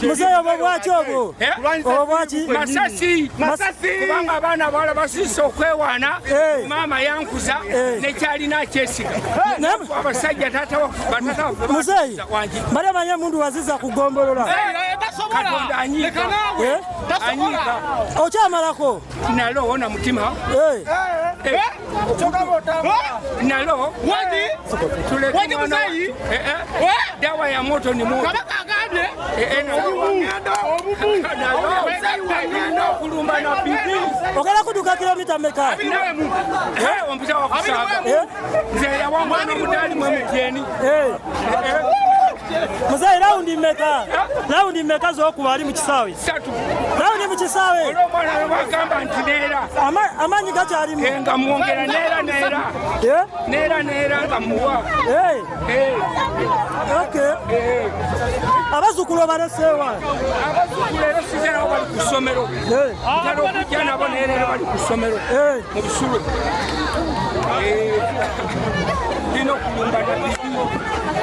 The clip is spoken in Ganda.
Muzeeyi, obwo bwaki obwo? Eh? Obwo bwaki? Masasi. Masasi. Kubanga abaana abawala basiise okwewaana. Eh. Maama yankuza Eh. nekyalina akyesiga. Naye abasajja taata batata waffe muzeeyi, wangi. Mbadde manyi emundu waziza ku gombolola. Katonda anyiiga. Eh? Anyiiga. Okyamalako? Nalo na mutima. Eh. Eh, nalo tuleke Wangi mwana muzeeyi? Eh, eh. Dawa ya moto ni moto. Kabaka agambye Eh, eh, nalo nina okulumba na bibi. Ogenda kuduka kilomita meka? Eh, ompita wakusaaga. Eh? Nze yawangula n'omudaali mwe mutyeni. Eh. Muzeeyi, round meka? Round meka zokuba ali mu kisaawe? Satu. Round mu kisaawe? Olwomwana wagamba nti neera. Amaanyi gakyalimu? Eh, nga mwongera neera neera. Eh? Neera neera nga muwa. Eh. Eh, Okay. eh. Abazzukulu obaleseewa? Abazzukulu leero size nabo bali ku ssomero. Eh. Ntera okujja nabo naye leero bali ku ssomero Eh. mu bisulo. Eh, ndina okulumba na bibi.